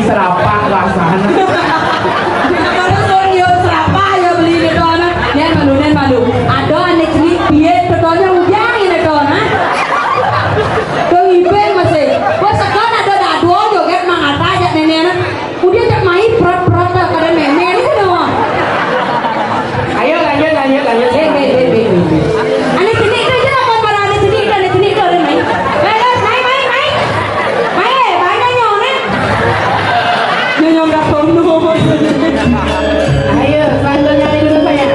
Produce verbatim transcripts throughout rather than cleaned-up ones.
Serapak rasane. Terus kon yo serapak yo beli ne to, nah. Nen malu, nen malu. Ado ane cenik piye to, to, nya udiang ini to, nah. To ngibing masih. Wah, sekarang ada dado joget mangata ajak nenek, nah. Udiang jak main perat-perat lah kada nenek ini, nah. Ayo, lanjut, lanjut, lanjut. Eh, be, be, be, be, be. Ane cenik tu aja lah, kon para ane cenik tu, ane cenik tu, ane main. Bagus, main, main, main. Main, banyak nyo, ane. Nyo, nyo, dah sono. Ayo, selanjutnya dulu, sayang.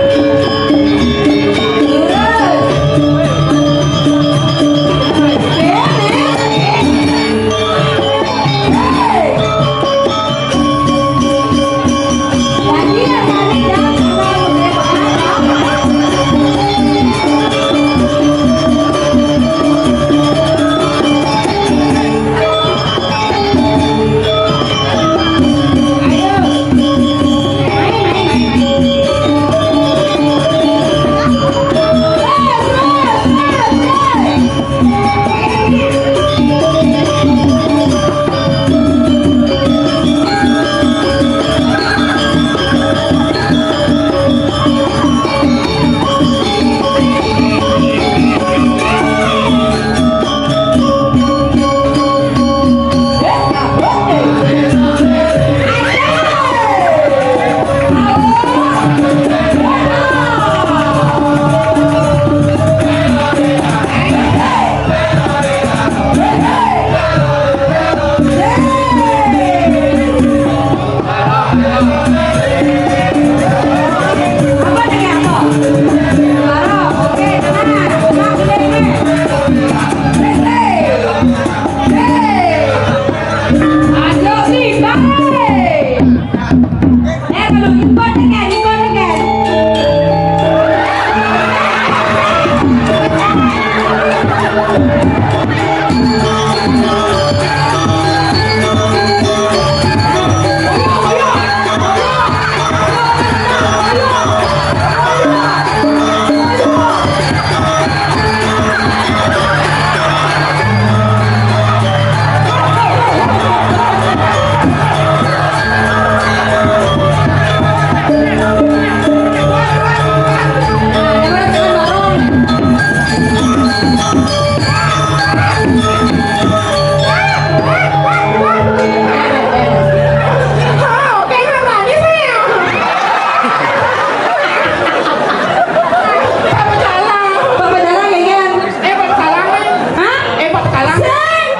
Papa Dalang, ya kan? Eh, Papa Dalang, eh. Hah? Eh, Papa Dalang. Sing.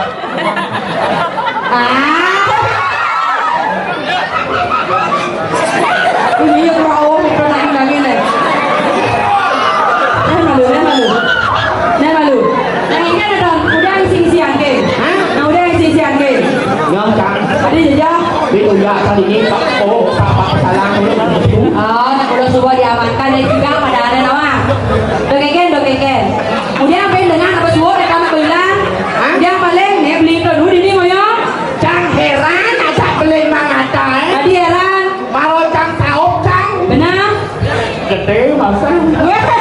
Ah. Ini ya, kurang awam, kurang nangin-nangin, eh. Nah, malu, nah, malu. Nah, malu. Nah, ini ada dong. Udah isi-isi angke. Hah? Nah, udah isi-isi angke. Nyong, Cang. Tadi aja. Di uya tadi ini, Pak. Oh, Pak, Pak, salah. Oh, nah, udah semua diamankan, dan juga pada ada nama. Dokeken, dokeken. Udah, apa yang dengar, apa suara, apa bilang? Hah? Udah, paling, nih, beli itu dulu, ini, moyo. Cang heran, ajak beli mangata, eh? Tadi heran. Maro Cang saup, Cang. Benar. Gede, masa? Weh, apa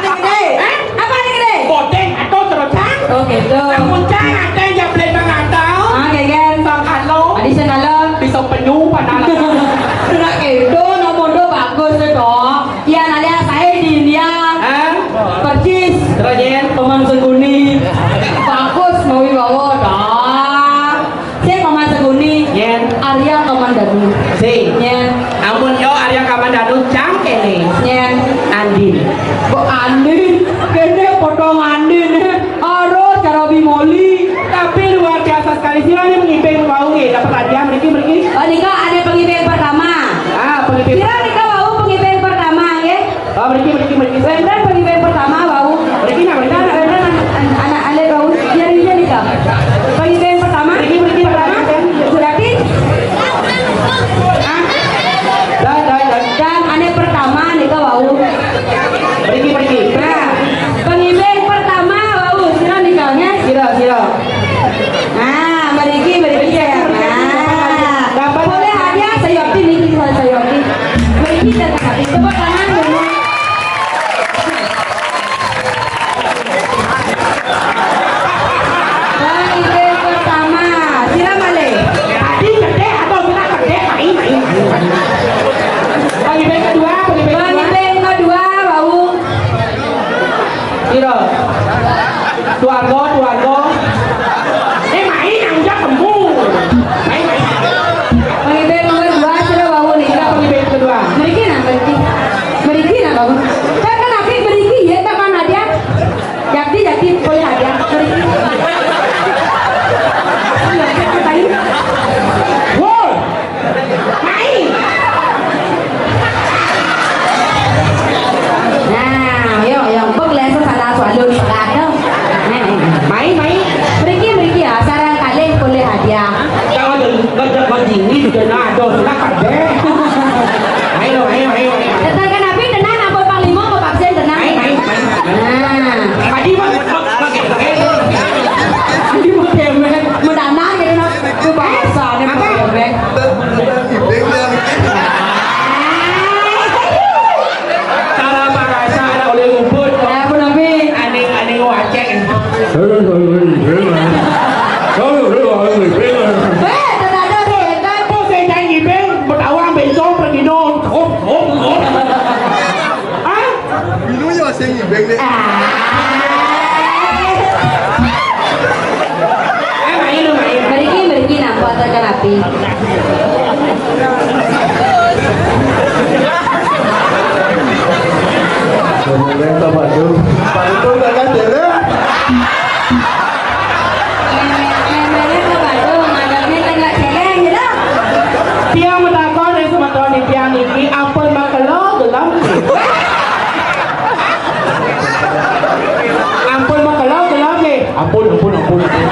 nih gede? Hah? Apa nih gede? Bodeng, atau terus, Cang? Oh, gitu. Namun, Cang, ada yang beli mangata. Ah, kayak kan? Bang Halo. Tadi saya halo. Bisa penyu, padahal. Sudah gitu, nomor dua bagus, ya, dong. Yan, alias Aidin, ya. Hah? Percis. Terus, Yan? Paman Seguni. Bagus, mau wibawa, dah. Sing Paman Seguni. Yan. Arya Kamandanu. Sing. Yan. Amun yo Arya Kamandanu, Cang kene. Yan. Andin. Kok Andin? Kene potong Andin, eh. Harus karo bimoli. Tapi luar biasa sekali. Sira ni pengibing wau nggih, dapat hadiah mriki, mriki. Oh, nika ada pengibing pertama. Ah, pengibing. Sira nika wau pengibing pertama, nggih. Oh, mriki, mriki, mriki. Wénten pengibing pertama wau. Mriki, nah, mriki. Wénten, wénten an-, an-, anak alit wau. Jarinya nika. Pengibing pertama. Mriki, mriki, pertama. Berarti. Ah. Dah, dah, dah. Dan anak pertama nika wau. Mriki, mriki. Nah, pengibing pertama wau, sira nika, nggih? Sira, sira. Nah, mriki, mriki ya. Nah, dapat boleh hadiah. Kan, kan Abi mriki ya, tak kan hadiah. Jadi, jadi boleh hadiah. Mriki. Iya, tak kan tadi. Woi. Mai. Nah, yo, yo, mbok leso salah soalun perato. Mai, mai. Mriki, mriki ya, sareng kalih boleh hadiah. Kalau ada, ada, ada dingin, ada nado, silakan deh. Ayo, ayo, ayo, ayo. Tekan Abi tenang, ampun Panglima, mau vaksin tenang. Ayo, ayo, ayo. Nah. Tadi mah, mah, mah, mah, mah, Abi mau demek, mau dana gitu, nah. Itu bahasanya mau demek. Cara bahasa ada oleh luput. Ya, ampun Abi. Aneh, aneh, wacek. Hei, tenang deh, kan. Kok saya nyanyi, Beng? Betawa, bencong, pergi dong. Hop, hop, hop. Hah? Minunya masih ngibeng deh. Ah. Eh, main lu, main. Mriki, mriki, nampak tekan Abi. Kemudian Pak Badung. Pak Badung, tekan dulu. Memangnya Pak Badung, ngadepnya tengah celeng, gitu. Tiang menakon yang semeton di tiang niki, ampun makelo, gelem. Ampun makelo, gelem, nggih. Ampun, ampun, ampun, ampun.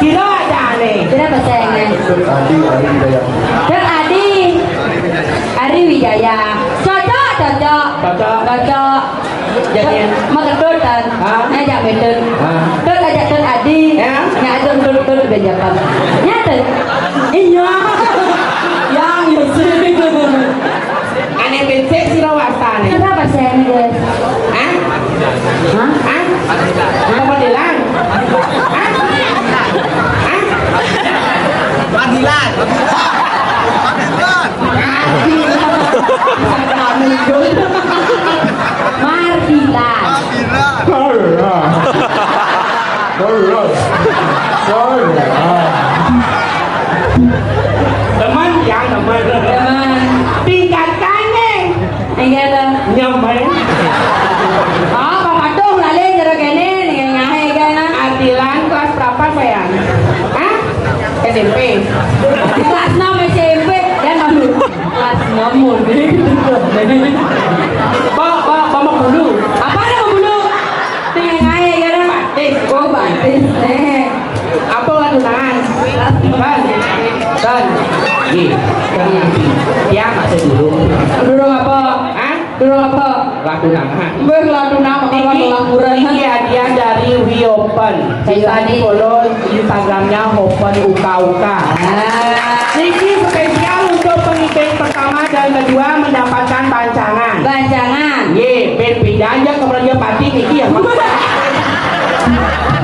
Kira ada aneh. Kira pesengan. Adi, Adi Wijaya. Kang Adi. Ari Wijaya. Cocok, cocok. Cocok. Cocok. Jadi, makedut, kan? Hah? Eh, jak medut. Hah? Dut, ajak Dut Adi. Ya? Nya aja Dut, Dut, ben japan. Nyata? Iya. Yang Yusuf. Aneh becek sira wasane. Kenapa saya ini, guys? Hah? Hah? Hah? Apa bilang? Hah? Hah? Padilan. Padilan. Mardilan. Mardilan. Terus. Terus. Teman, ya, teman. Teman. Tingkatkan, nih. Enggak, tuh. Nyamai. Oh, Pak Patung, lali, jero kene, ning ngahe, kan? Adilan kelas berapa, sayang? Hah? S M P. Kelas enam S M P, dan malu. Kelas enam mode. Pak, Pak, Pak, mau bulu. Apa ada mau bulu? Ning ngahe, kan? Batis. Oh, batis, nih. Apa tunangan? Kan? Kan? Iya. Kan nanti. Ya, masih dulu. Dulu apa? Hah? Dulu apa? Laku nama. Weh, laku nama, kan Niki, laku lakuran. Niki hadiah dari Wiopen. Bisa Wiopen. Di-follow Instagramnya Open Uka Uka. Ah. Niki spesial untuk pengibing pertama dan kedua mendapatkan bancangan. Bancangan. Ye, ben beda aja kalau dia pati Niki ya.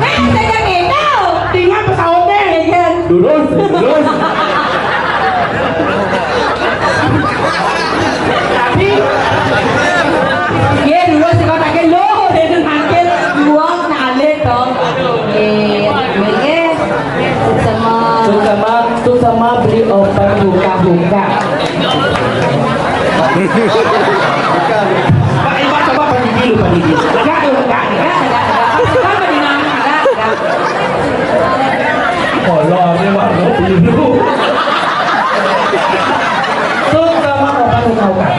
Eh, saya gitu. Tinggal pesawatnya. Iya. Lurus, lurus. Tapi, ya, dulu sih kau pakai lo, dia tuh makin buang, nalik, dong. Oke, oke. Sama. Suksema, suksema beli open buka-buka. Pak Iwan, coba Pak Didi, Pak Didi. Enggak, enggak, enggak, enggak, enggak. Apa sih, Pak, di mana? Enggak, enggak. Kolornya warna biru. Suksema open buka-buka.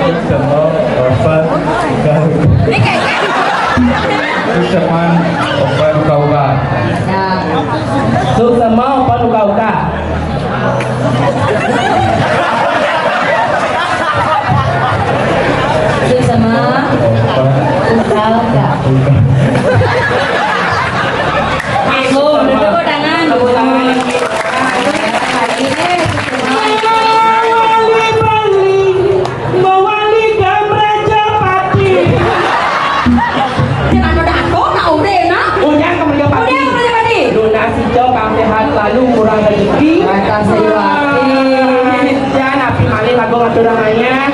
Suksema open buka-buka. Ini kayaknya. Suksema open buka-buka. Ya. Suksema open buka-buka. Suksema. Ugal, Kak. Aku, tepuk tangan. Tepuk tangan. Ini, Suksema. Mawali Bali, mawali Gam Raja Pati. Jangan udah aku, nak udah, nak. Udah, Gam Raja Pati. Udah, Gam Raja Pati. Lunas hijau, Kang sehat selalu, murah rezeki. Mantap, Sriwati. Jangan api malih lagu ngatur namanya.